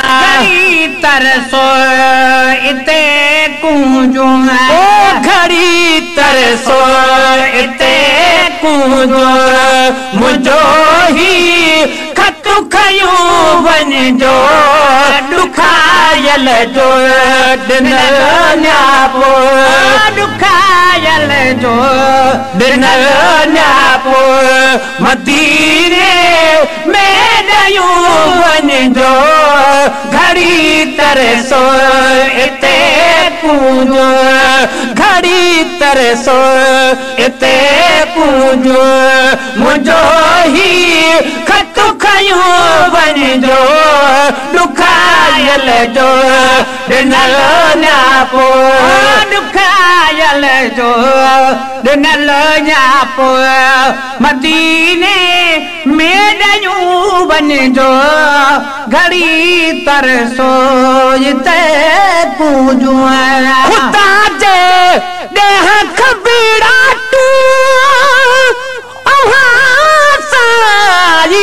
گهڙي ترسو اتي ڪونجون، او گهڙي ترسو اتي ڪونجون، منهنجو هي خط کيون وڃجو، ڏکايل جو ڏنل نياپو، ڏکايل جو ڏنل نياپو، مديني ۾ ڏيون وڃجو، گهڙي ترسو اتي ڪونجون، گهڙي ترسو اتي ڪونجون، منهنجو هي خط کيون وڃجو، ڏکايل جو ڏنل نياپو، ڏکايل جو ڏنل نياپو، مديني ۾ ڏيون وڃجو، گهڙي ترسو اتي ڪونجون. خدا جي ڏيهه کبڙاٽون اوهان سان ئي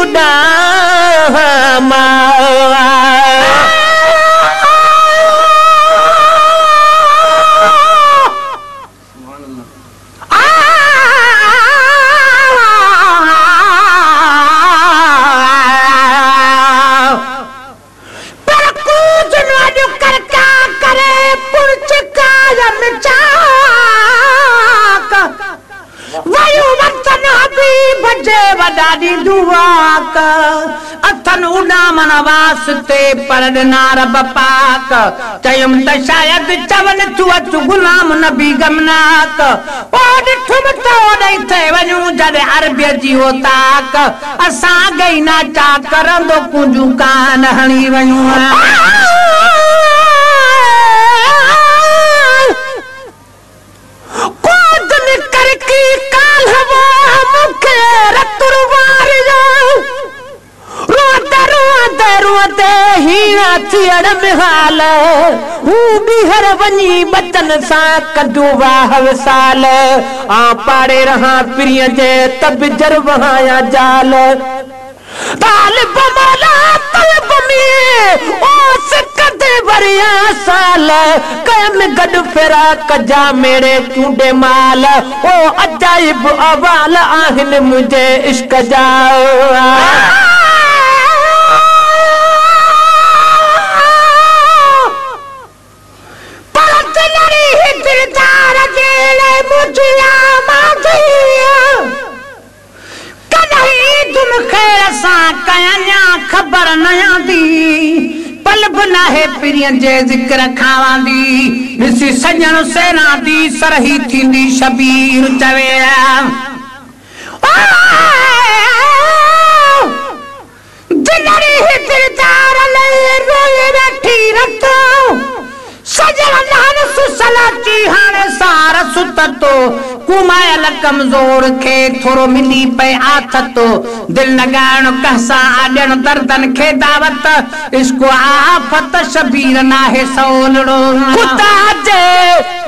اڏام. پر ڪونجن اڄ ڪرڪا ڪري پڻ چڪايم چاڪ، ويون وطن حبيب جي وڏا ڏينديون واڪ، اٿن اڏامڻ واسطي پر ڏنا رب پاڪ، چيم ته شايد چون ٿيون اچ غلام نبي غمناڪ، او ڏٺم ته اوڏي ٿئي وڃون جڏهن عربيء جي اوطاق، اسان گئي ناچا ڪرندو ڪونجون ڪان هڻي ويون. ڪونجن ڪرڪي ڪالهه مون کي رتر واريو، روئندي روئندي روئندي هيڻا ٿيڻ مهال، هو ٻيهر وڃي ٻچن سان ڪنديون واهه وصال، آ پاڙي رهان پرينءَ جي ته به جر وهايان جال، طالب مولا طلب ۾ اوس ڪندي وريا سال، ڪيم گڏ فراق جا ميڙي چونڊي مال، او عجائب احوال آهن منهنجي عشق جا. پر دلڙي دلدار جي لاءِ منهنجي آمادي، ڪڏهن تم خير سان ڪيان خبر نه آندي، پل به ناهي پرينءَ جي ذڪر کان واندي، ڏسي سڄڻ سيراندي سرهي ٿيندي، شبير چوي دلڙي دلدار لئي روئي ويٺي رتو، سڄڻ نان سسل اچي هاڻي سار ستتو، ڪمايل ڪمزور کي ٿورو ملي پئي آٿتو، دل لڳائڻ ڪنهن سان آڏڻ دردن کي دعوت، عشق آفت شبير ناهي سولڙو. خدا جي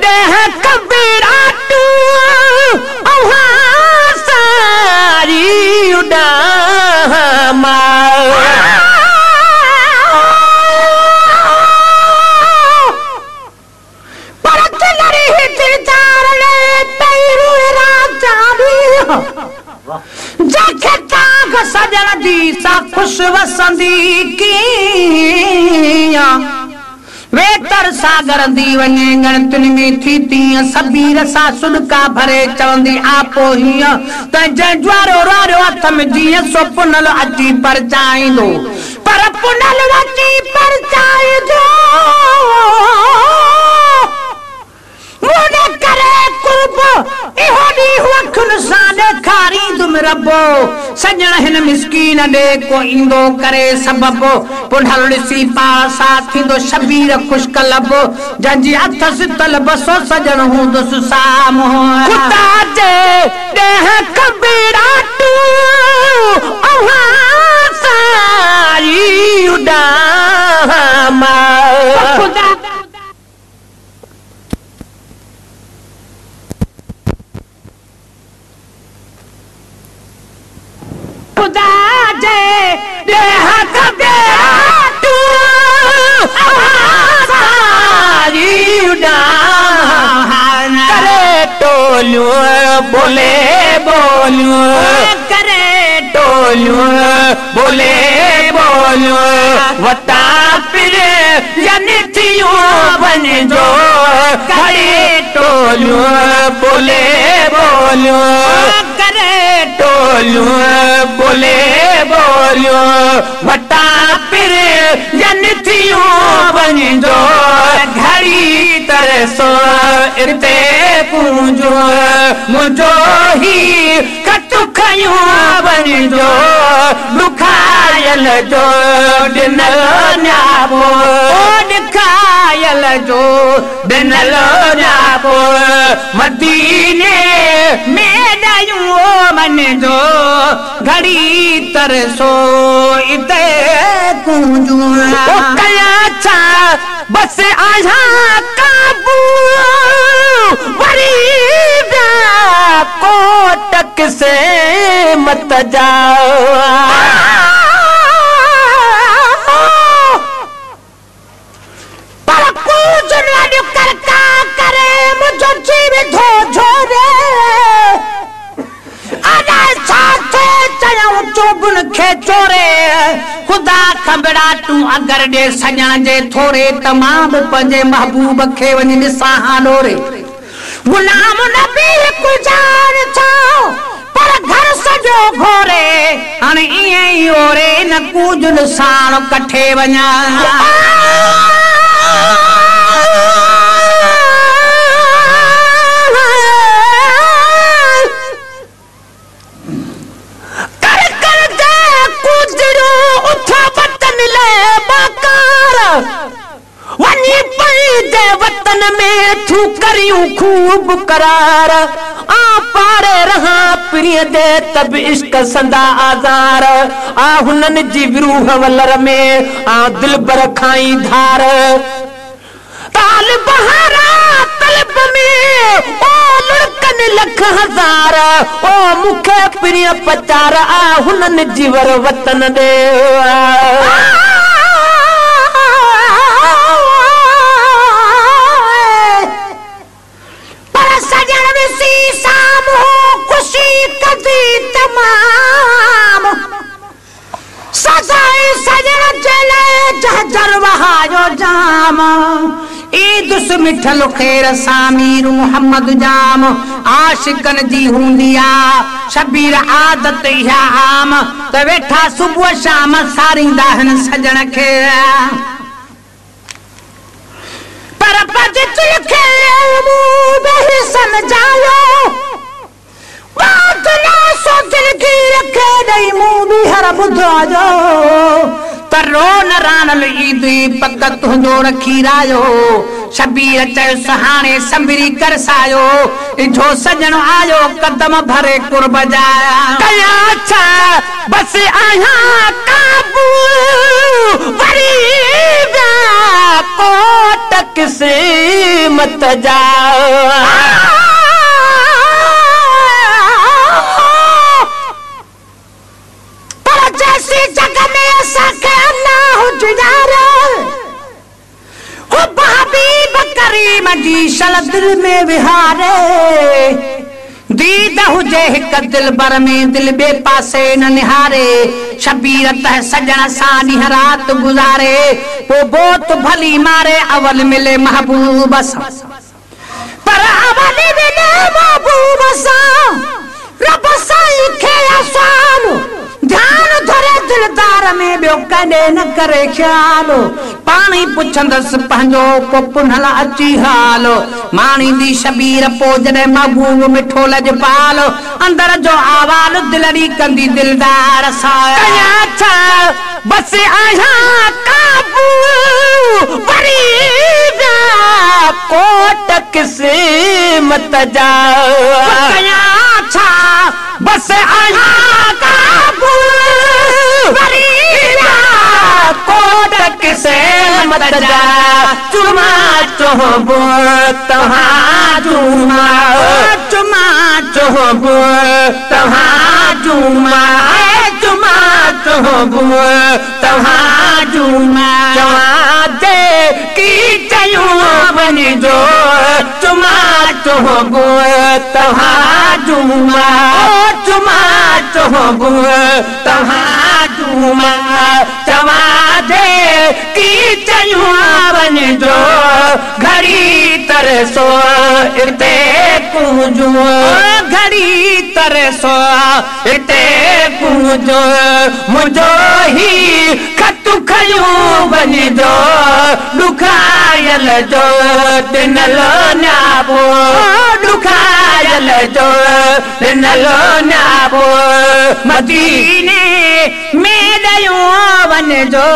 ڏيهه کبڙاٽون اوهان سان ئي اڏام. پر دلڙي دلدار لئي پئي روئي رات ڏينهن، جنهن کي تانگهه سڄڻ جي سا خوش وسندي ڪيئن، ويتر ساگرندي وڃي ڳڻتين ۾ ٿي تيئن، سبير سان سڏڪا ڀري چوندي آپو هيئن، ته جنهن جوارو رواريو اٿم جيئن، سو پنل اچي پرچائيندو، پر پنل اچي پرچائيندو، مون ڪري قرب اهو ڏينهن اکين سان ڏيکاريندم ربو، سڄڻ هن مسڪين ڏي ڪو ايندو ڪري سبب، پنهل ڏسي پاڻ سان ٿيندو شبير خشڪ لب، جنهن جي اٿس طلب سو سڄڻ هوندس سامهون. خدا جي ڏيهه کبڙاٽون اوهان سان ئي اڏام. خدا خدا جي ॿोलियूं ॿोले ॿोलियूं करे टोलियूं ॿोले ॿोलियूं वटा पिर यन थियूं वञिजो करे टोलियूं ॿोले ॿोलियूं करे टोलियूं ॿोले ॿोलियूं वटा पिर यन थियूं वञिजो घड़ी तरसो इते पूंजो मुंहिंजो ही खत खयूं वञिजो ॾुखायल जो ॾिनल न्यापो ॾुखायल जो ॾिनल न्यापो मदीने में ॾायूं वञिजो घड़ी तरसो इते पूंजो कया छा बस आहियां काबू वरी विया कोटक से मत जा पर पूजन अॼु करका करे मुंहिंजो जीव धो झोरे अलाए छा थिए चयऊं चोबुनि खे चोरे ख़ुदा खां तूं अगरि ॾे सॼण जे थोरे त मां बि पंहिंजे महबूब खे वञी ॾिसां हा ॾोरे ग़ुलाम नबी गुज़ार छा पर घर सॼो घोरे हाणे ईअं ई ओरे न कूजुनि साण कठे वञा कर कर दे कुजड़ो उठा वतन ले बाकार वञी पंहिंजे वतन में थू करियूं ख़ूब करार आ पाड़े रहा प्रिय दे तब इश्क संदा आज़ार आ हुननि जी विरूह वलर में आ दिलबर खाई धार ताल बहारा तलब में ओ लुड़कन लख हज़ार ओ मूंखे प्रिय पचार आ हुननि जी वर वतन ॾे पर सॼण ॾिसी साम्हूं ख़ुशी कंदी तमाम सदाई सॼण जे लाइ जहजर वहायो जाम ईदुस मिठल ख़ैर सामीर मोहम्मद जाम आशिकनि जी हूंदी आहे शबीर आदत इहा आम त वेठा सुबुह शाम सारींदा आहिनि सॼण खे पर बदिल खे मूं बि सम्झायो सो दिलगीर खे ॾेई मूं ॿीहर ॿुधायो त रो न रानल ईद पक तुंहिंजो रखी रायो शबीर चयुसि हाणे संभरी कर सायो इझो सॼण आयो कदम भरे कुर्ब जा कया छा बस आहियां काबू वरी विया कोटक से मत जा पर जैसी जग में असांखे अल्लाह जुड़ारे हुब हबीब करीम जी शल दिल में विहारे दीद हुजे हिक दिलबर में दिल ॿिए पासे न निहारे शबीर त सॼण सां ॾींहुं राति गुज़ारे पोइ बोत भली मारे अवल मिले महबूब सां पर अवल मिले महबूब सां रब साईं खे आसान ध्यानु धरे दिलदार में ॿियो कॾहिं न करे ख़्यालु पाण ई पुछंदसि पंहिंजो पोइ पुनल अची हाल माणींदी शबीर पोइ जॾहिं महबूब मिठो लजपाल अंदरि जो आवाल दिलड़ी कंदी दिलदार सां कया छा बस आहियां काबू वरी विया कोटक से मत जा कया छा बस आहियां काबू वरी विया कोटक से मत जा चुमा चोबो तव्हां चुमा चुमा चोबो तव्हां चुमा चुमा चोबो तव्हां चुमा चवां जे की चयूं वञिजो। चुमा चोबू तव्हां जूं मां, चुमा चोबू तव्हां जूं मां। चवां जेकी चयूं वञिजो, घड़ी तरसो हिते कुंजो, घड़ी तरसो हिते कुंजो। मुंहिंजो ही ख़त खयूं वञिजो, ॾुखायल जो ॾिनल न्यापो, ॾुखायल जो ॾिनल न्यापो। मदीने में ॾियूं वञिजो,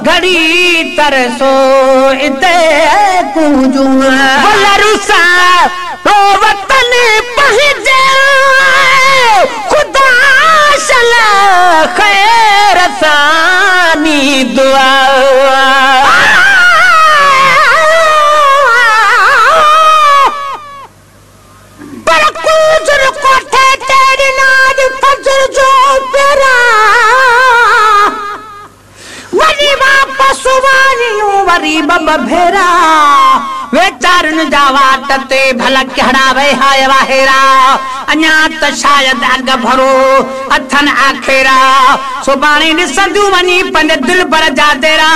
घड़ी तरसो हिते कुंजो। रुसा वतन पंहिंजे, ख़ुदा शल ख़ैर सानी दुआ। पर कुजर कोठे तेरी नाज फजर जो पेरा, वरी वापसि वारियूं वरी ॿ भेरा। वेचारुनि जा वाट ते भला कहिड़ा वहाए वाहेरा, अञा त शायदि अॻ भरो अथनि आखेरा। सुभाणे ॾिसंदियूं वञी पंहिंजे दिलबर जा देरा,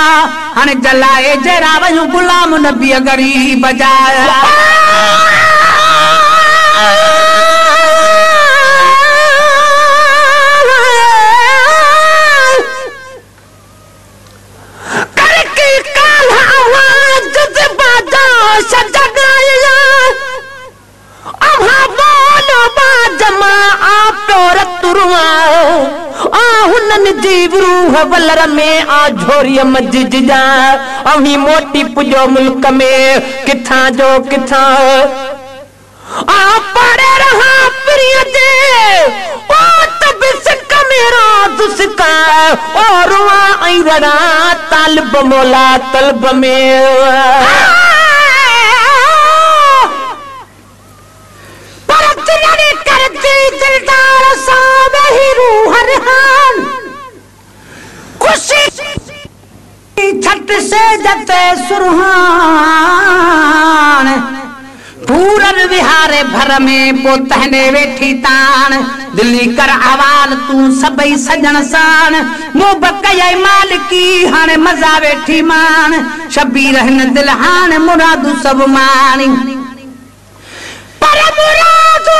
हाणे जलाए जहिड़ा वयूं ग़ुलाम नबी ग़रीब जा। जी रूह वलर में आ झोरीअ मस्जिद जा, अव्हीं मोटी पुॼो मुल्क में किथां जो किथां। आ पढ़े रहा प्रिय जे, ओ त बि सिक में रात सिका, ओ रुआ ऐं रड़ा तालब मौला तलब में। पर दिलड़ी कर दी दिलदार सां वेही रूह रिहान, ख़ुशी छट से जते सुरहान। पूरन विहारे भर में पोइ तंहिंजे वेठी ताण, दिल्ली कर अवाल तूं सभई सजण साण। मुंह कयई मालिकी हाणे मज़ा वेठी माण, शबीर हिन दिल हाणे मुरादू सभु माणी। पर मुरादू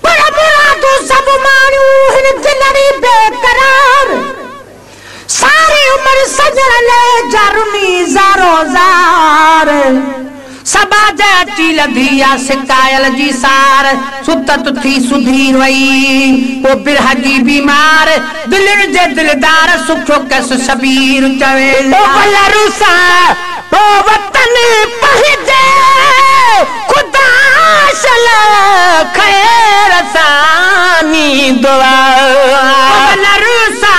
पर मुरादू सभु माण्हू हिन दिलड़ी बेकरार, सारी उमिरि सजण ले जारुनी ज़ारो ज़ार। सबा अची लधी आ सिकायल जी सार, सुतत थी सुधीर वई पोइ बिरह जी बीमार। दिलनि जे दिलदार सुखो कस शबीर चवे। ओ भला रुसा ओ वतन पंहिंजे, ख़ुदा शल ख़ैर सानी दुआ। भला रुसा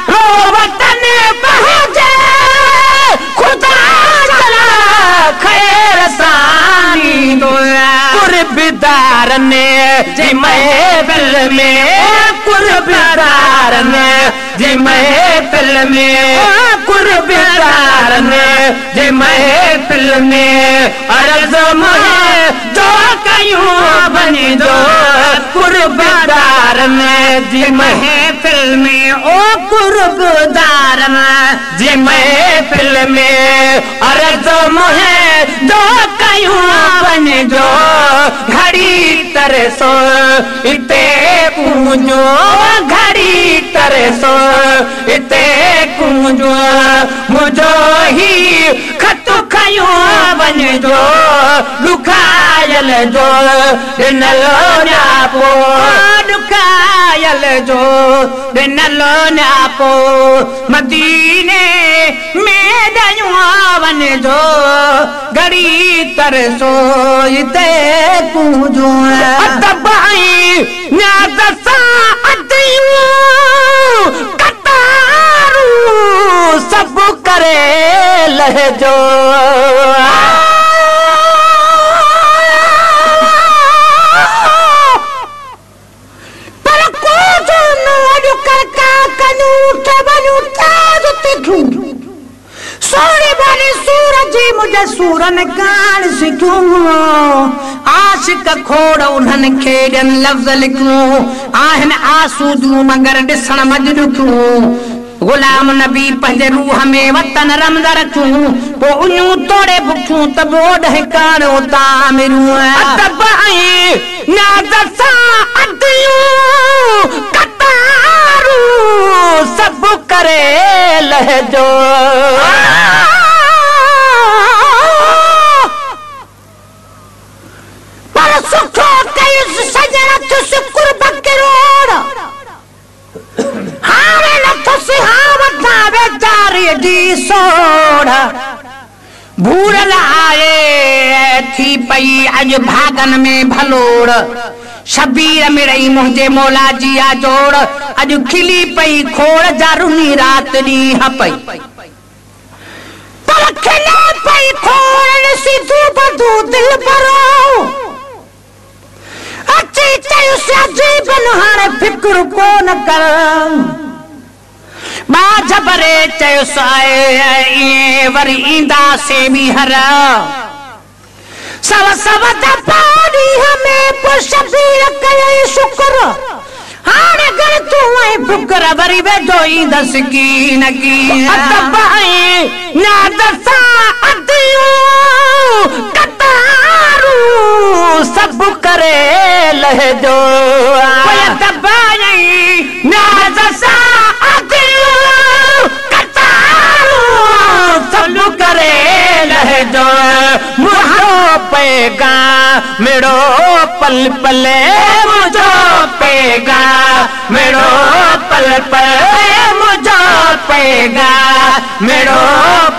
ओ वतन पंहिंजे, ख़ुदा शल ख़ैर सानी दुआ। कुर्बदार ने जी महफ़िल में, कुर्बदार ने जी महफ़िल में, कुर्बदार ने जी महफ़िल में। अर्ज़ मुहे जो कयूं वञिजो, कुर्बदार ने जी महफ़िल में, ओ कुर्बदार ने जी महफ़िल में। अर्ज़ मुहे जो कयूं वञिजो, घड़ी तरसो हिते कुंजो, घड़ी तरसो हिते कुंजो। मुंहिंजो ही ख़त खयूं वञिजो, ॾुखायल जो ॾिनल न्यापो, ॾुखायल जो ॾिनल न्यापो। मदीने में ॾियूं वञिजो, घड़ी तरसो हिते कुंजो। अदब ऐं नियाज़ सां अदियूं कतारूं सभु करे लहजो। पर कुझु न अॼु कर का कयूं, सोणी बोली सूर जी मुंहिंजे सूरन कान सिखियूं आशिक खोड़ उन्हनि खे ॾियनि लफ़्ज़ लिखियूं आहिनि आसूदियूं मगर ॾिसण मज ॾुखियूं गुलाम नबी पंहिंजे रूह में वतन रमज़ रखियूं पोइ उञूं तोड़े बुखियूं त बि ओॾे कान उतां मिरूं अदब ऐं नाज़ सां अदियूं कतारूं सभु करे लहजो पर सुठो कयुसि सॼण थियुसि कुर्ब किरोड़ हाणे नथुसि हा वठां वीचारीअ जी सोड़ भूरल आहे थी पई अॼु भाॻनि में भलोड़ शबीर मिड़ई मुंहिंजे मौला जी आ जोड़ अॼु खिली पई खोड़ जा रुनी राति ॾींहुं पई पर खिले पई खोड़ ॾिसी बधू दिलि भरो अची चयुसि अजीबन हाणे फिक्र कोन कर बाझ भरे चयुसि आहे वरी ईंदासीं ॿीहर सव सव दफ़ा ॾींहं में पोइ शबीर कयईं शुक्र हाणे गर तूं ऐं फुकर वरी वेझो ईंदसि की न की अदब ऐं नाज़ सां अदियूं कतारूं सभु करे लहजो अदब ऐं नाज़ सां अदियूं कतारूं सभु करे लहजो मुंहिंजो पैगाम मिड़ो पल पल मुंहिंजो पैगाम मिड़ो पल पल मुंहिंजो पैगाम मिड़ो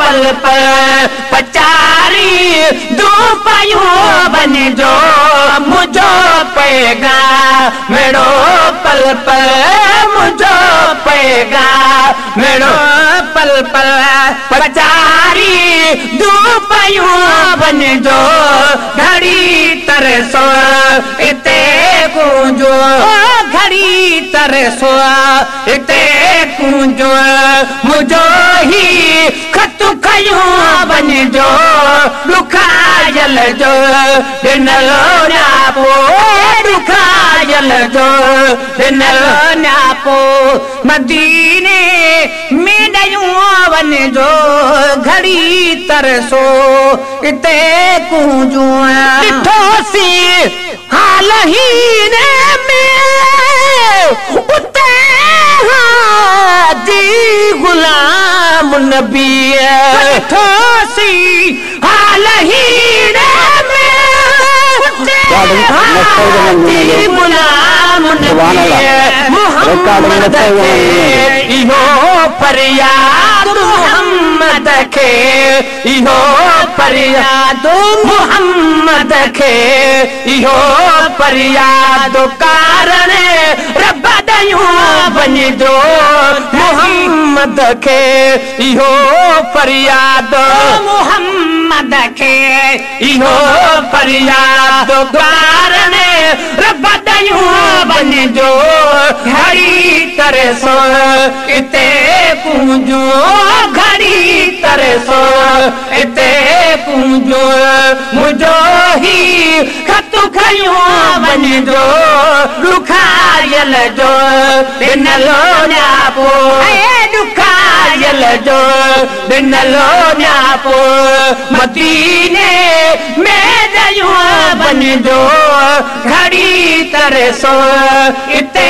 पल पल पचारी दो पायूं वञिजो मुंहिंजो पैगाम मिड़ो पल पल मुंहिंजो पैगाम मिड़ो पल पल पचारी दो पायूं वञिजो घड़ी तरसो इते कुंजो घड़ी तरसो इते कुंजो मुंहिंजो ही ख़त खयूं वञिजो ॾुखायल जो ॾिनल न्यापो ॾुखायल जो ॾिनल न्यापो मदीने में ॾियूं वञिजो घड़ी तरसो इते कुंजो ॾिठोसीं हाल हीने में उते हाजी गुलाम नबी ॾिठोसीं हाल हीने में उते हाजी गुलाम नबी मोहम्मद खे इहो फरियाद मोहम्मद खे इहो फरियाद मोहम्मद खे इहो फरियाद कारण रब ॾियूं वञिजो मोहम्मद खे इहो फरियाद मोहम्मद खे इहो फरियाद कारण रब ॾियूं वञिजो घड़ी तरसो इते कुंजो घड़ी तरसो इते कुंजो मुंहिंजो ही ख़त खयूं वञिजो ॾुखायल जो ॾिनल न्यापो ॾुखायल जो ॾिनल न्यापो मदीने में ॾियूं वञिजो घड़ी तरसो इते